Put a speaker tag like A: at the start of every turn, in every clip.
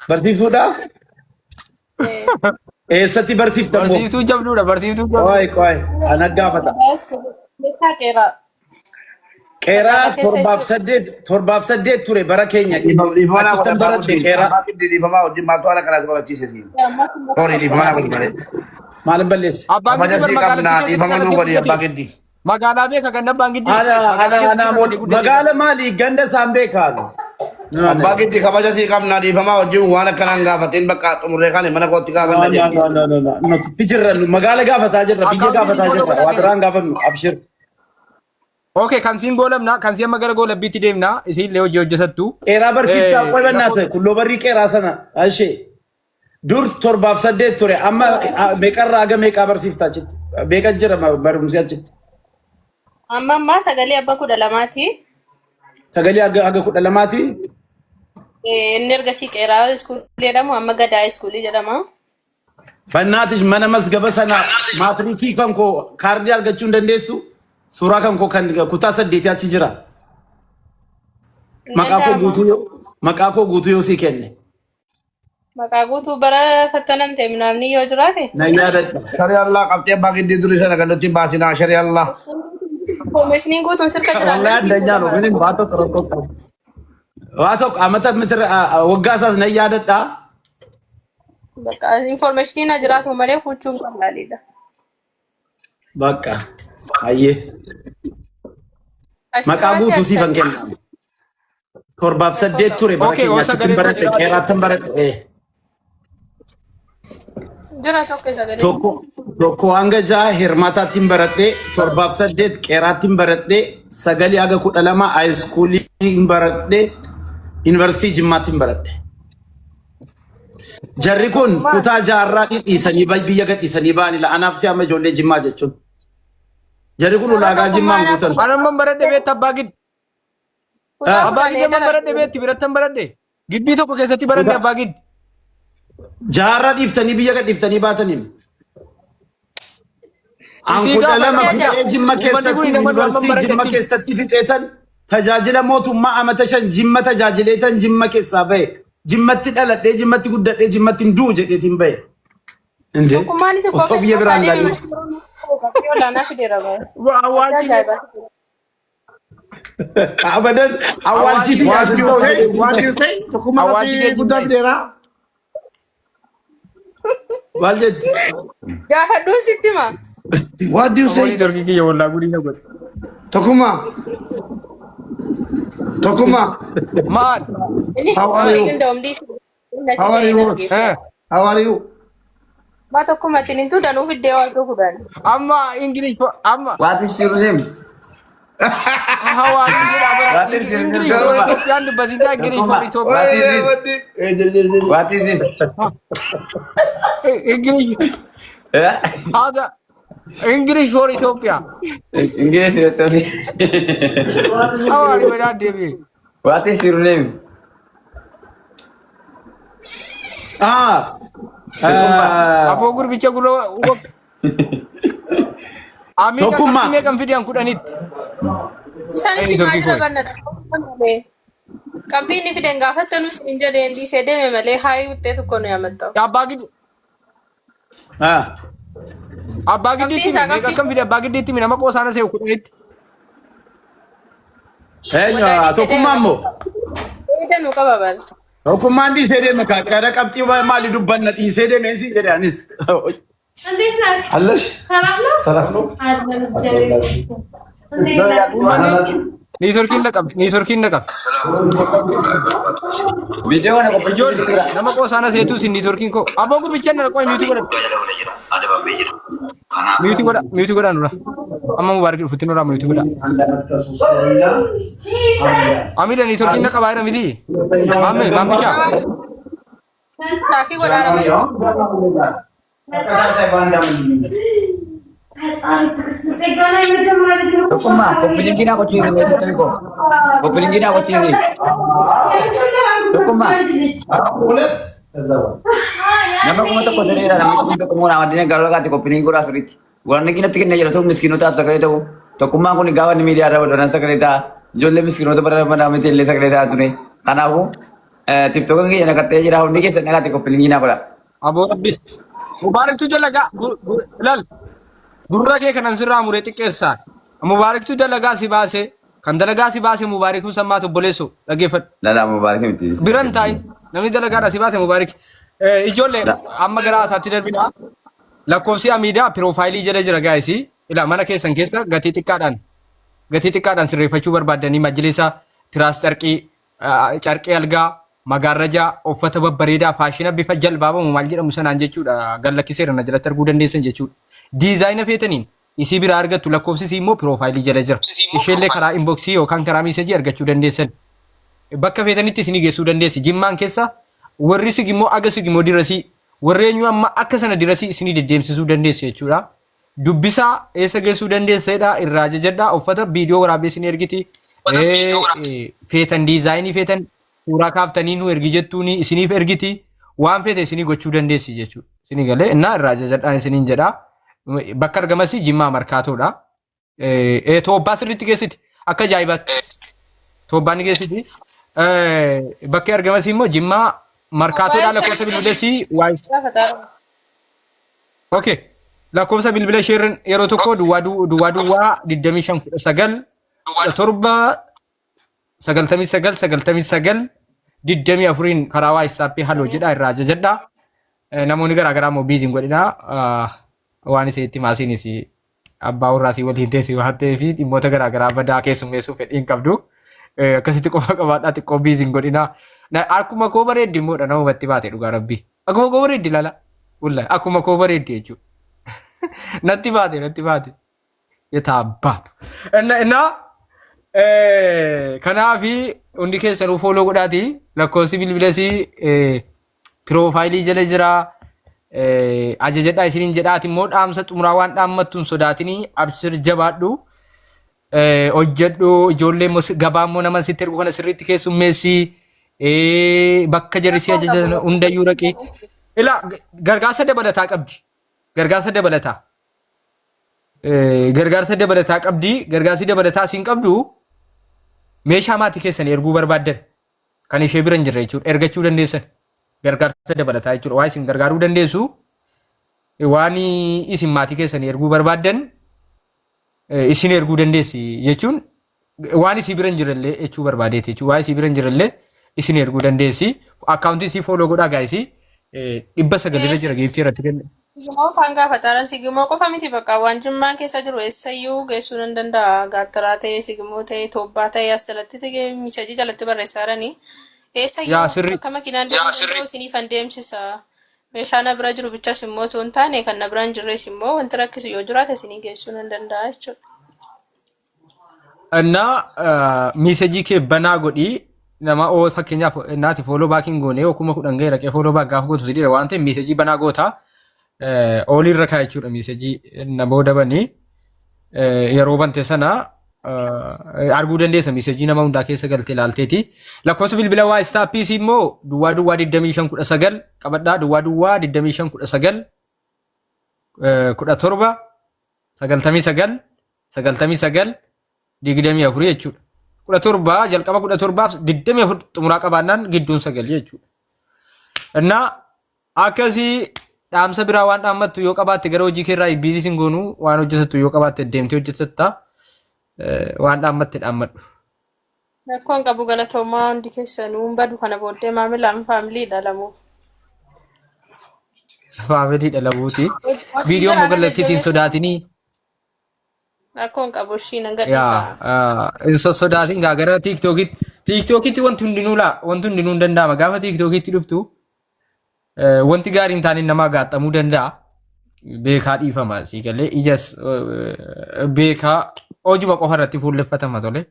A: Barsiiftuudha? Eessatti barsiifta immoo?
B: Barsiiftuu jabduudha. Barsiiftuu jabduudha.
A: Qoy qoy ana gaafata.
C: Beekaa qeeraa.
A: Qeeraa
C: Magaalaa keessa
A: torbaaf
C: jechuudha.
A: saddeet torbaaf saddeet ture bara keenya.
D: Dhiifama naa godhi
A: Achittan
D: abbaa
A: baradhe
D: guddii.
A: qeeraa.
D: Abbaa guddii dhiifamaa wajjin maaltu haala kanaas godhachiise siin. Sorry dhiifama naa godhi malee.
A: Maalin balleesse?
B: Abbaan
D: Kabaja
B: giddii
D: sii
B: bar
D: qabnaa
B: magaalattii
D: dhiifama
B: keessatti
D: nuu godhi
B: dhalatee
D: abbaa
B: guddate.
D: giddii.
B: Magaalaa beeka kan abbaan giddii.
A: Ana
B: Magaalaa
A: ana
B: keessatti
A: ana
B: dhalatee guddate.
A: magaala maali ganda isaan beekaan.
D: Abbaa giddii kabaja sii qabnaa dhiifamaa wajjin waan akkanaan gaafatiin bakka xumurree kaane mana kootti
A: No,
D: gaafanna
A: no,
D: jetti.
A: no, no, no, no. Nuti jirra nu magaala gaafataa jirra biyya
B: Akkaawuntii
A: gaafataa
B: siin
A: jirra
B: goolabna
A: waa biraan gaafannu abshir.
B: Okay, kan siin goolabna, kan siin amma gara goolabbiitti deemna, isin illee hojii hojjetattu.
A: Qeeraa barsiiftaa
B: Eh,
A: qoy
B: rakkoo
A: bannaata kulloo barrii qeeraa sana ishee dur torbaaf saddeet ture amma meeqarraa haga meeqaa barsiiftaa achitti meeqa jira barumsi achitti
C: Amma ammaa sagalee abbaa 12ti.
A: sagalee haga 12ti.
C: Inni ergasii qeeraa iskuulii jedhamu amma gadaa iskuulii jedhama.
A: Bannaatish mana masgaba sana maatirikii kan koo kaardii argachuu hin dandeessu. Suuraa kan koo kan kutaa saddeetii achi jira.
C: Hin
A: Maqaa koo
C: danda'amu.
A: guutuu yoo maqaa koo guutuu yoo sii kenne.
C: Maqaa guutuu bara fattanamte minaamni yoo jiraate.
A: Nan yaadadha.
D: Sharii Allah qabxee abbaa giddii durii sana kan nutti baasinaa sharii Allah.
C: Koomishniin guutuun sirka
A: Wallahi
C: jiraannan sii
A: addanyaan
C: fuudha
A: ofiin
C: bara.
A: waa tokko rakkoo qabu. Waa tokko amata mitira waggaa isaas nan yaadadha.
C: Bakka informationiin haa jiraatu malee fuuchuun qallaaliidha.
A: Bakka hayyee.
C: Achi
A: Maqaa
C: turaatti
A: guutuu
C: ati
A: siifan
C: saddeet.
A: kenna. Torbaaf saddeet ture bara
B: Okay,
A: keenya
B: oo
A: achitti
B: sagalee koo
A: baradhe
B: jiraate.
A: qeeraattan baradhe.
C: Jira tokko sagalee.
A: Tokko tokko hanga jaha hirmaataattiin baradhe torbaaf saddeet qeeraattiin baradhe sagalii haga 12 haayiskuuliin baradhe yuunivarsiitii jimmaattiin baradhe. Jarri kun kutaa jaarraa dhiisanii biyya gadhiisanii ba'anidha. Anaaf si amma ijoollee jimmaa jechuun. Jarri kun
C: Nama
A: ulaagaa jimmaan
C: tokkummaa
A: guutan.
B: An amman baradhe beekta abbaa giddi.
C: Kutaa
B: Abbaa
C: 10
B: giddi amman
C: eegala.
B: baradhe beekti birattan baradhe. Gibbii tokko keessatti baranne abbaa giddi.
A: Jaarraa dhiiftanii biyya gadhiiftanii baataniin. An
B: Isii
A: kudha
B: gaafa
A: lama
B: dhagaa
A: fixee Jimma
B: uummanni
A: keessatti
B: kun nama nu amman
A: yuunivarsiitii Jimma
B: baradhetti.
A: keessatti fixeetan tajaajila mootummaa amata 5 Jimma tajaajileetan Jimma keessaa bahe. Jimmatti dhaladhee Jimmatti guddadhee Jimmatti hin du'u jedheetiin bahe. Indee
C: Tokkummaanis
A: osoo
C: qofa
A: biyya biraan
C: isaa
A: ilaalin.
C: deeme qabxii olaanaa fideera bara.
B: Awwaalchi
C: Ajaa'iba.
A: Abadan awwaalchi
B: Awwaalchi
A: biyyaa
D: What do
A: sin
D: you
A: ta'u
D: say?
A: jedheetiin
D: What do
A: bahe.
D: you say? Tokkummaa
B: Awwaalchi
D: qabxii
B: kee
D: guddaa
B: Jimma.
D: fideera.
A: Maal jetti?
C: Gaafadhuun sitti hima.
D: What do you say?
B: Amoonii dorgii kiyya wallaa gudii na godhe.
D: Tokkummaa. Tokkummaa.
B: Maal?
C: Inni
D: How are you?
C: hundaa'um dhiisu. Inni achi
D: How are
C: ga'ee
D: you?
C: hin argeesse.
B: Eh.
D: How are you?
C: Waa tokkumatti hin danuu fiddee waa tokkodhaan.
B: Amma English amma
E: What is your name?
B: how are you jedha bara
E: What is your name?
B: English for Itoophiyaan dubbatin kaa English for Ethiopia.
E: What is this? What is this?
B: English
E: Eh?
B: hada English for Ethiopia.
E: English Ethiopia.
B: How are you jedhaa deebi'e.
E: What is your name?
A: Ah.
B: Aboo gurbicha gurra Amiin
A: Tokkummaa.
B: akkatti meeqan fidan 10tti.
C: Isaanitti
B: Inni
C: maa
B: torkii
C: jira
B: koo.
C: barna malee. Qabxii inni fiden gaafattanuu isin jedheen dhiisee deeme malee haayii wuxxee tokko nu yaamattaa.
B: Abbaa giddi
A: Ah.
B: abbaa giddiitti
C: Qabxii isaa
B: meeqa
C: qabxii.
B: akkam fide abbaa giddiitti nama qoosaana se'u 10tti.
A: Eenyu tokkummaa immoo?
C: Eeda nu qaba bal.
A: Tokkummaan dhiisee deeme kaa qara qabxii maali dubbanna dhiisee deeme siin jedhe anis.
F: እንዴት ናችሁ?
A: Allash.
F: ሰላም ነው?
A: ሰላም ነው?
F: አለን እግዚአብሔር ይመስገን። እንዴት ናችሁ?
B: Niitorkiin dhaqabe niitorkiin dhaqabe.
E: Viidiyoo kana qopheessuu
B: Ijoollee
E: tura.
B: nama qoosaana seetu isin niitorkiin koo. Abboo gurbicha na qoy miitii godha. Miitii godha miitii godha nura. Amma mubaarak dhufutti nura miitii godha. Amida niitorkiin dhaqabaa jira miti. Maamme maammishaa.
C: Taafii godhaara malee.
E: Tokkummaa koppilinkii naa qochiisi meetii tokko. Koppilinkii naa qochiisi. Tokkummaa nama 1000 ta'eera namni 1000 immoo naa maddeen garaa garaa koppilinkii godhaa sirriitti. Waraanni natti kennee jira ta'u miskiinotaaf sagalee ta'u. Tokkummaan kun gaafa inni miidiyaa irra badoonan sagalee ta'a. Ijoollee miskiinota bara mana miti illee sagalee ta'a ture. Kanaafuu Tiktookan kiyya naqattee jira hundi keessan dhaqaate koppiliingii naa godha.
B: Aboo rabbi. Mubaaraktu dalagaa ilaal gurra kee kanan sirraa muree xiqqeessaa. Mubaaraktu dalagaa si baase kan dalagaa si baase Mubaaraktu sammaatu obboleessu dhaggeeffadhu.
E: Lala mubaarak miti.
B: Biran taa'in namni dalagaadha si baase Mubaarak. Ijoollee amma gara haasaatti darbina. Lakkoofsi Amiidaa piroofaayilii jala jira gaayisii. Ilaa mana keessan keessa gatii xiqqaadhaan sirreeffachuu barbaaddanii majlisa tiraas carqii carqii algaa magaarrajaa uffata babbareedaa faashina bifa jalbaabamu maal jedhamu sanaan jechuudha gallakkiseera na jalatti arguu dandeessan jechuudha. Diizaayina feetaniin isii biraa argattu lakkoofsi isii immoo piroofaayilii jala jira. Isheellee karaa inboxii yookaan karaa message argachuu dandeessan. Bakka feetanitti isinii geessuu dandeessi. Jimmaan keessa warri sigimoo aga sigimoo dirasii warri eenyu amma akka sana dirasii isinii deddeemsisuu dandeessi jechuudha. Dubbisaa eessa geessuu dandeessedha irraa ajajadhaa uffata viidiyoo waraabee isin ergiti. Feetan diizaayinii feetan suuraa kaaftanii nu ergi jettuuni isiniif ergiti. Waan feete isinii gochuu dandeessi jechuudha. Isinii galee innaa irraa ajajadhaan isiniin jedha. Bakka argamas Jimmaa Markaatoodha. Toobbaa sirriitti geessiti. Akka ajaa'ibaatti. Toobbaan ni geessiti. Bakki argamas immoo Jimmaa Markaatoodha lakkoofsa bilbileessi waayis.
C: Gaafataa.
B: Okay. Lakkoofsa bilbila ishee yeroo tokko duwwaa duwwaa duwwaa 25 19 17 99 99 24 karaa WhatsAppii hello jedhaa irraa ajajadhaa. Namoonni garaa garaa immoo busy hin godhinaa. Waan isinitti maasiinis abbaa warraasii waliin teessi waan ta'eef dhimmoota garaa garaa badaa keessummeessuu fedhii hin qabdu. Akkasitti qofa qabaadhaa xiqqoo busy hin godhinaa. Akkuma koo bareeddi immoo nama hubatti baate dhugaa rabbii. Akkuma koo bareeddi lala. Wallahi akkuma koo bareeddi jechuudha. Natti baate natti baate. Yetaa baatu. Inna kanaafi hundi keessanuu follow godhaati lakkoofsi bilbilasii piroofaayilii jala jira. Ajajadhaa isiniin jedhaati immoo dhaamsa xumuraa waan dhaammattu hin sodaatinii abshir jabaadhu. Hojjedhu ijoollee immoo gabaa immoo nama sitti ergu kana sirriitti keessummeessi. Bakka jarri si ajajan hundayyuu dhaqi. Ilaa gargaarsa dabalataa qabdi. Gargaarsa dabalataa. Gargaarsa dabalataa qabdi. Gargaarsi dabalataa siin qabdu meeshaa maatii keessan erguu barbaaddan kan ishee bira hin jirre jechuudha. Ergachuu dandeessan. Gargaarsa dabalataa jechuudha. Waa isin gargaaruu dandeessu waan isin maatii keessan erguu barbaaddan isin erguu dandeessi jechuun waan isii bira hin jirrellee jechuu barbaadeeti jechuudha. Waan isii bira hin jirrellee isin erguu dandeessi. Akkaawuntii isii follow godhaa guys 900 irra jira giiftii irratti kenne.
C: Sigimoo faan gaafataadha. Sigimoo qofa miti bakka waan jimmaan keessa jiru eessayyuu geessuu nan danda'a. Gaattiraa ta'ee, sigimoo ta'ee, toobbaa ta'ee as jalatti ta'ee message jalatti barreessaa jiranii. Eessayyuu
B: Yaa sirri.
C: bakka makiinaan deemuu danda'u isiniifan deemsisa. Meeshaa na bira jiru bichas immoo otoo hin taane kan na bira hin jirres immoo wanti rakkisu yoo jiraate isinii geessuu nan danda'a jechuudha.
B: Innaa message kee banaa godhii nama oo fakkeenyaaf naati follow backiin goone yoo 10,000 ga'e raqee follow back gaafa gootu si dhiira waan ta'eef message banaa goota. Ooliirra kaa jechuudha message na booda banii yeroo bante sana arguu dandeessa message nama hundaa keessa galte ilaalteeti. Lakkoofsa bilbila waa istaappiis immoo duwwaa duwwaa 25 19 qabadhaa duwwaa duwwaa 25 19 17 99 99 24 jechuudha. 17 jalqaba 17f 24 xumuraa qabaannaan gidduun sagal jechuudha. Innaa akkasii dhaamsa biraa waan dhaammattu yoo qabaatte gara hojii keerraa busy sin goonuu waan hojjetattu yoo qabaatte deemtee hojjetatta waan dhaammatte dhaammadhu.
C: Rakkoon qabu galatoomaa hundi keessanuu hin badu kana booddee maamilaan faamiliidha lamuu.
B: Faamiliidha lamuuti.
C: Hojii
B: Viidiyoo immoo
C: jiraana
B: gallakkisiin
C: jajjabeessa.
B: sodaatinii.
C: Rakkoon qabu ishii nan gadhiisa.
B: Yaa hin sossodaatin gaa gara tiiktookitti. Tiiktookitti wanti hundinuu laa wanti hundinuu hin danda'ama. Gaafa tiiktookitti dhuftu wanti gaarii hin taane namaa gaaxamuu danda'a. Beekaa dhiifama sii galee ijas beekaa hojuma qofa irratti fuulleffatama tole.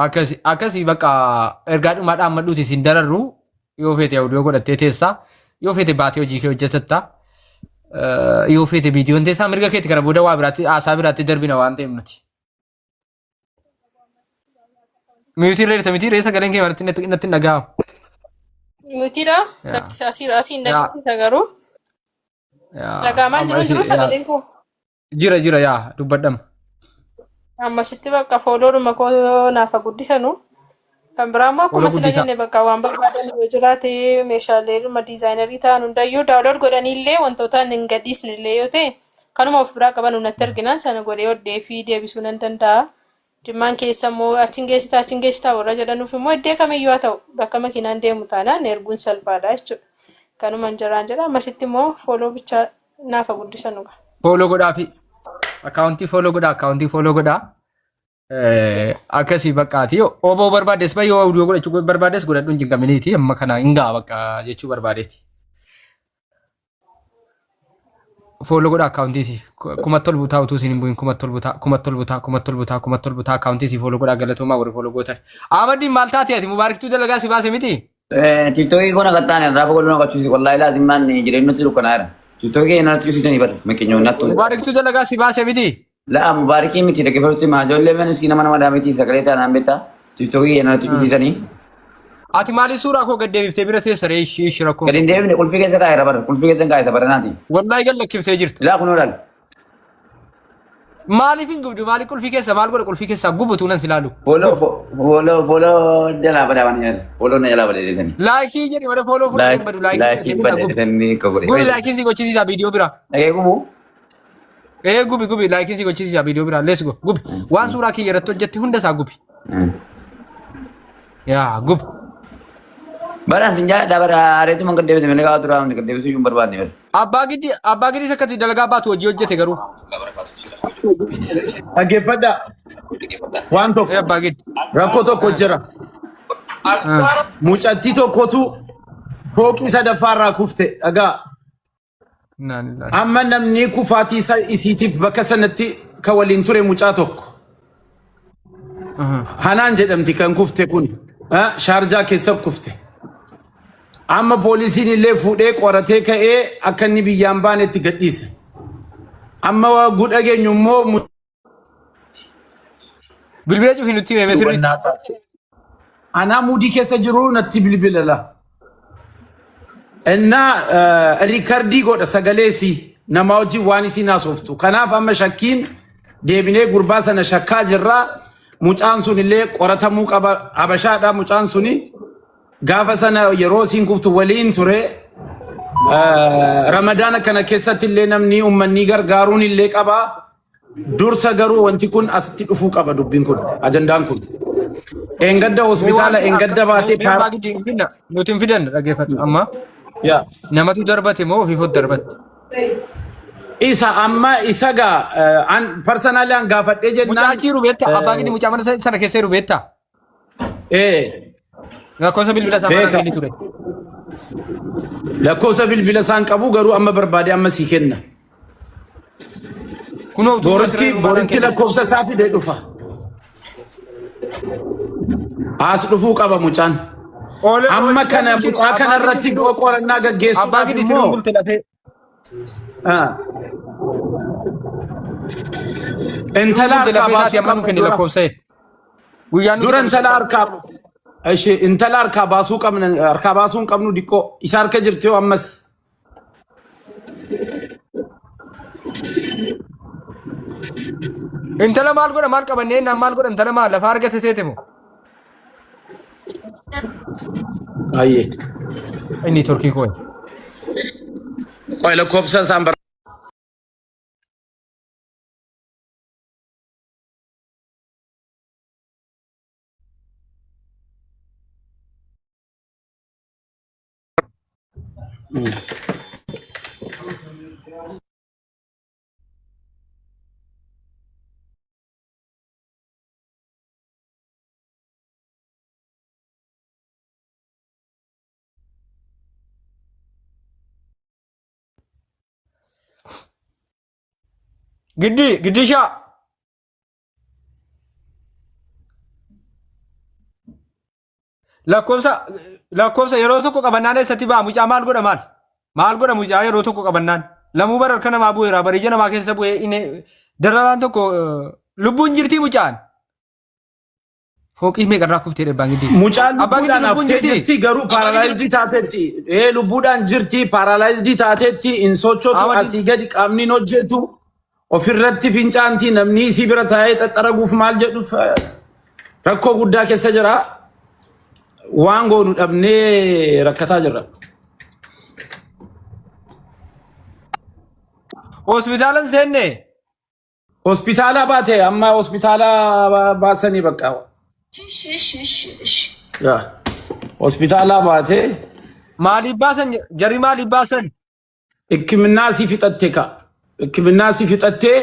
B: Akkasi akkasii bakka ergaa dhumaa dhaammadhuuti isin dararru yoo feete audio godhattee teessaa yoo feete baatee hojii kee hojjetatta yoo feete viidiyoon teessaa mirga keeti kana booda waa biraatti haasaa biraatti darbina waan ta'eef nuti. Mute irra jirta miti reessa sagaleen kee maratti natti hin dhaga'amu.
C: Muteiidha.
B: Yaa.
C: Rakkisa asii asiin
B: Yaa.
C: dhageessisa garuu.
B: Yaa.
C: Dhaga'amaan
B: Amma
C: jiru hin jiru
B: yaa
C: sagaleen koo.
B: Jira jira yaa dubbadhama.
C: Ammasitti bakka fooloodhuma koo naaf haa guddisanu. Kan biraa immoo
B: Follow
C: akkuma sila
B: guddisaa.
C: jenne bakka waan barbaadan yoo jiraate meeshaalee dhuma diizaayinerii ta'an hundayyuu download godhanii illee wantoota hin gadhiisne illee yoo ta'e kanuma of biraa qaban natti arginaan sana godhee oddee fi deebisuu nan danda'a. Jimmaan keessa immoo achiin geessitaa achiin geessitaa warra jedhanuuf immoo iddoo kamiyyuu haa ta'u bakka makiinaan deemu taanaan erguun salphaadha jechuudha. Kanuman jiraan jedha ammasitti immoo follow bichaa naaf haa guddisanu.
B: Follow godhaafi. Akkaawuntii follow godhaa akkaawuntii follow godhaa. Akkasii bakkaati. Oboo barbaades ba yoo audio godhachuu barbaades godhadhu hin cinqaminiiti. Amma kana hin ga'a bakka jechuu barbaadeeti. Follow godhaa akkaawuntiisi. Kumatti ol butaa utuu isin hin bu'in kumatti ol butaa kumatti ol butaa kumatti ol butaa kumatti ol butaa akkaawuntiisi follow godhaa galatoomaa warri follow gootan. Ahmadiin maal taate ati Mubaariktuu dalagaa si baase miti?
E: Tiiktookii kun akka taane irraa fagoo nama qachuusi wallaahi laazimmaan jireenya nutti dukkanaa jira. Tiiktookii keenya natti cusiitanii bara miqinyoon nattu.
B: Mubaariktuu dalagaa si baase miti?
E: Laa mubaarikii miti dhaggeeffatutti maa ijoollee mana miskiina mana madaa miti sagalee taanaan beektaa. Tiiktookii keenya natti cusiisanii.
B: Ati maaliif suuraa koo gad deebiftee bira teessa ree ishii ishii rakkoo.
E: Gadi hin deebine qulfii keessa kaa'eera bara qulfii keessa kaa'e isa baranaati.
B: Wallaahi gad lakkiftee jirta.
E: Laa kunoo laal.
B: Maaliif hin gubdu maaliif qulfii keessa maal godha qulfii keessaa gubutu nan si laalu.
E: Follow follow follow jalaa badaa waan nyaata. Follow na jalaa badee deetanii.
B: Laayikii jedhi malee follow fudhatee hin badu laayikii
E: Laayikii
B: fudhatee
E: badee
B: gubi.
E: deetanii
B: Gubi
E: godhe.
B: laayikiin si gochisiisa viidiyoo biraa.
E: Dhagee gubu.
B: Ee gubi gubi laayikiin si gochisiisa viidiyoo biraa let's go gubi. Waan suuraa kiyya irratti hojjette hunda isaa gubi. Yaa gubi.
E: Bara sin jaalladha bara areetuma gad deebite malee gaafa duraa gad deebisuu iyyuu hin barbaadne bara.
B: Abbaa giddi abbaa giddis akkatti dalagaa baatu hojii hojjete garuu.
A: Dhaggeeffadhaa. Waan
B: Ee
A: tokko
B: abbaa giddi.
A: rakkoo tokko jira. Mucattii tokkotu fooqii sadaffaarraa kufte dhagaa.
B: Innaa lillahi.
A: Amma namni kufaatii isa isiitiif bakka sanatti kan waliin ture mucaa tokko. Hanaan jedhamti kan kufte kun. Shaarjaa keessa kufte. Amma poolisiin illee fuudhee qoratee ka'ee akka inni biyyaan baanetti gadhiise. Amma waa gudhageenyu immoo
B: Bilbila cufi nutti himee sirriitti.
A: Anaa muudii keessa jiru natti bilbila la. Innaa riikardii godha sagaleesi namaa wajjin waan isiin haasoftu. Kanaaf amma shakkiin deebinee gurbaa sana shakkaa jirra. Mucaan sun illee qoratamuu qaba. Habashaadha mucaan suni. Gaafa sana yeroo isiin kuftu waliin ture. Ramadaana kana keessatti illee namni uummanni gargaaruun illee qaba. Dursa garuu wanti kun asitti dhufuu qaba dubbiin kun ajandaan kun. Eengadda hospitaala eengadda baatee
B: Mee abbaa giddi hin finna. Nuti hin fidanne dhaggeeffadhu amma.
A: Yaa.
B: Namatu darbate moo ofiif darbatte?
A: Isa amma isa gaa an personally an gaafadhee
B: Mucaa
A: jennaan.
B: achi jiru beektaa? Abbaa giddi mucaa mana sana keessa jiru beektaa?
A: Eh,
B: Lakkoofsa bilbila isaa mana
A: Beeka.
B: kenni ture.
A: Lakkoofsa bilbila isaan qabu garuu amma barbaade amma sii kenna.
B: Kunoo utuu
A: Boritti
B: asirra jiru maal
A: boritti
B: kenni?
A: lakkoofsa isaa fidee dhufa. As dhufuu qaba mucaan.
B: Oole-
A: Amma
B: oole-
A: kana mucaa
B: abbaa
A: kana irratti
B: giddi
A: du'a qorannaa
B: Abbaa
A: gaggeessuudhaaf
B: giddi siruun
A: immoo
B: bulte lafee.
A: ah, intala
B: Bulte
A: harkaa
B: lafee
A: baasuu
B: isaati amma nu
A: qabna
B: kenni
A: dura.
B: lakkoofsa. Guyyaan nuti
A: Dura
B: qabnu
A: intala harkaa ishee intala harkaa baasuu qabna harkaa baasuu hin qabnu diqqoo isa harka jirti yoo ammas.
B: Intala maal godha maal qabannee naan maal godha intala maal lafa argate seete moo?
A: Ayyee.
B: Inni torkii koo.
A: Qoy lakkoofsa isaan
B: Giddii giddishaa. Lakkoofsa lakkoofsa yeroo tokko qabannaan eessatti ba'a mucaa maal godha maal maal godha mucaa yeroo tokko qabannaan lamuu bara harka namaa bu'eera bara ija namaa keessa bu'ee inni dararaan tokko lubbuun jirtii mucaan. Fooqii meeqarraa kuftee abbaan giddii.
A: Mucaan
B: Abbaan giddii
A: lubbuudhaan
B: lubbuun
A: haftee
B: jirtii.
A: jirti garuu paaraalaayizii taateetti. Ee lubbuudhaan jirti paaraalaayizii taateetti hin sochootu
B: Awadi.
A: asii gadi qaamni hin hojjetu. Ofirratti fincaantii namni isii bira taa'ee xaxxaraguuf maal jedhu rakkoo guddaa keessa jira. Waan goonu dhabnee rakkataa jirra.
B: Hospitaala hin seenne.
A: Hospitaala baate amma hospitaala baasanii bakka. Yaa. Hospitaala baate
B: Maaliif baasan jarri maaliif baasan?
A: hikiminnaa si fixatte ka. Hikiminnaa si fixattee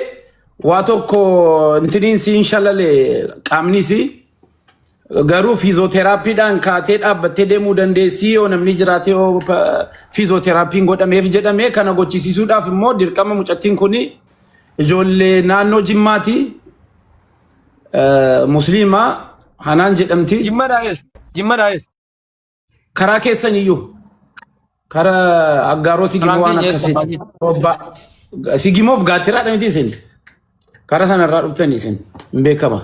A: waa tokko intiniin si hin shalale qaamni si garuu fiizooteraapiidhaan kaatee dhaabbattee deemuu dandeessii yoo namni jiraate yoo fiizooteraapiin godhameef jedhamee kana gochisiisuudhaaf immoo dirqama mucattiin kuni Ijoollee naannoo Jimmaati. Musliima Hanaan jedhamti.
B: Jimma dhaa'es. Jimma dhaa'es.
A: Karaa keessan iyyuu karaa Aggaaroo Sigimoo waan
B: Karaan keenya eessa
A: akkasiiti. Tobbaa. Sigimoof gaattiraadha miti isin. Karaa sanarraa dhuftanii isin hin beekama.